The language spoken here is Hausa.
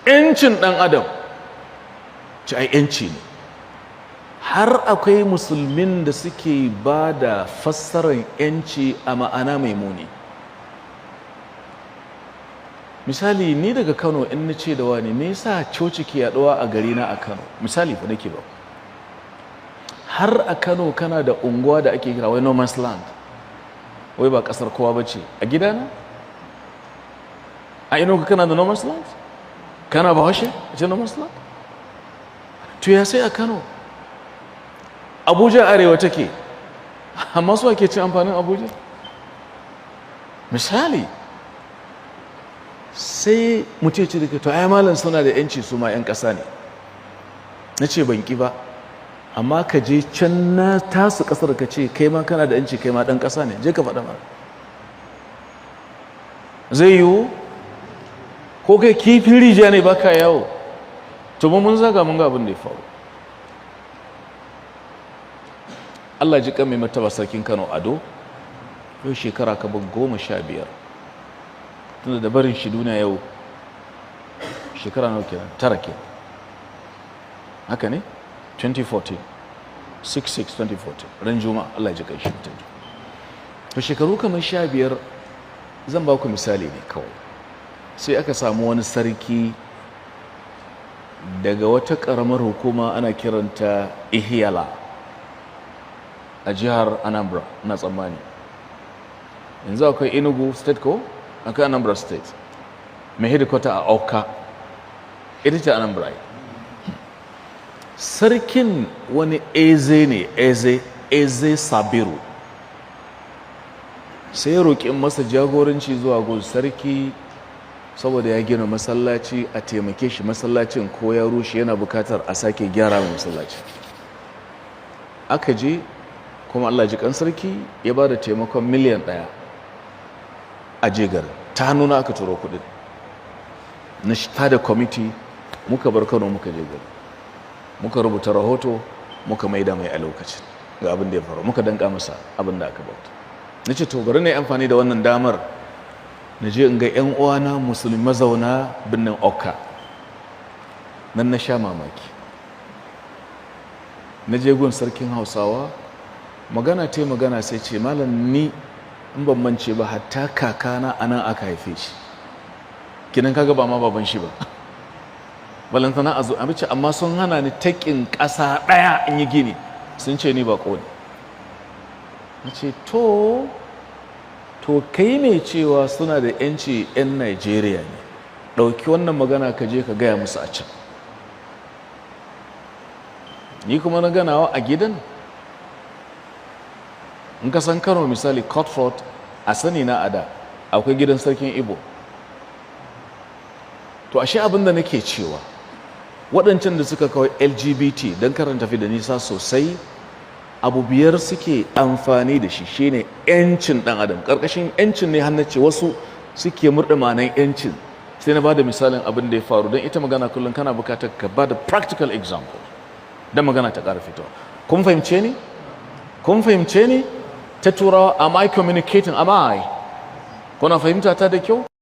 'Yancin ɗan adam ci, ai 'yanci ne. Har akwai musulmin da suke ba da fassarar 'yanci a ma'ana mai muni. Misali, ni daga Kano, in na ce da wani, "Me yasa coci ke yaduwa a gari na a Kano?" Misali fa nake ba. Har a Kano kana da unguwa da ake kira wai no man's land, wai ba kasar kowa ba ce. A gidana a ino kana da no man's land? Kana ba washe a ce no man's land? To ya sai a Kano? Abuja arewa take, amma su ake cin amfanin Abuja. Misali, sai mutum ce daga, "To ai malam, suna da yanci, su ma 'yan ƙasa ne." Na ce ban ƙi ba, amma ka je can na tasu ƙasar ka ce kai ma kana da yanci, kai ma ɗan ƙasa ne. Je ka faɗa mana, zai yiwu? Ko kai kifin rijiya ne baka yawo? To mun zaga, mun ga abin da ya faru. Allah ji kan mai martaba Sarkin Kano Ado. Yau shekara kamar 15 tunda da barin shi duniya. Yau shekara nawa kenan? 9 kenan, haka ne? 2014, 6-6 2014, ran Juma'a. Allah ji kai shi mutum. To shekaru kamar 15, zan ba ku misali ne kawai. Sai aka samu wani sarki daga wata ƙaramar hukuma ana kiranta Ihiala a jihar Anambra. Na tsammani yanzu akwai Enugu State ko akwai Anambra State mai headquarter a Awka, ita ce Anambra. Sarkin wani Eze ne, Eze, Eze Sabiru. Sai ya roƙi masa jagoranci zuwa gun sarki saboda ya gina masallaci, a taimake shi, masallacin ko ya rushe, yana bukatar a sake gyara mai masallaci. Aka je kuma, Allah ji kan sarki, ya ba da taimakon miliyan 1 a je garin. Ta hannuna aka turo kudin, na tada kwamiti, muka bar Kano, muka je gari, muka rubuta rahoto, muka maida mai a lokacin ga abin da ya faru, muka danka masa abin da aka bauta. Na ce to bari na yi amfani da wannan damar na je in ga 'yan uwana musulmi mazauna birnin Awka. Nan na sha mamaki. Na je gun Sarkin Hausawa, magana ta magana, sai ce, "Malam, ni in ban mance ba, hatta kakana a nan aka haife shi." Kinan kaga ba ma baban shi ba, balantana a zo a mace. "Amma sun hana ni taƙin ƙasa ɗaya in yi gini, sun ce ni ba ne." Na ce, To kai mai cewa suna da 'yanci, 'yan Najeriya ne, ɗauki wannan magana ka je ka gaya musu a can." Ni kuma na ganawa a gidan. In ka san Kano, misali Court, a sani na ada akwai gidan Sarkin Ibo. To ashe abin da nake cewa, waɗancan da suka kawai LGBT, don karanta fi da nisa sosai, abu biyar suke amfani da shi, shine 'yancin ɗan adam. Ƙarƙashin 'yancin ne hannace wasu suke murɗa ma'anan 'yancin. Sai na ba da misalin abin da ya faru, don ita magana kullum kana bukatar ka ba da practical example don magana ta ƙara fitowa. Kun fahimce ni? Kun fahimce ni? Ta Turawa, am I communicating? Am I? Kuna fahimta ta da kyau?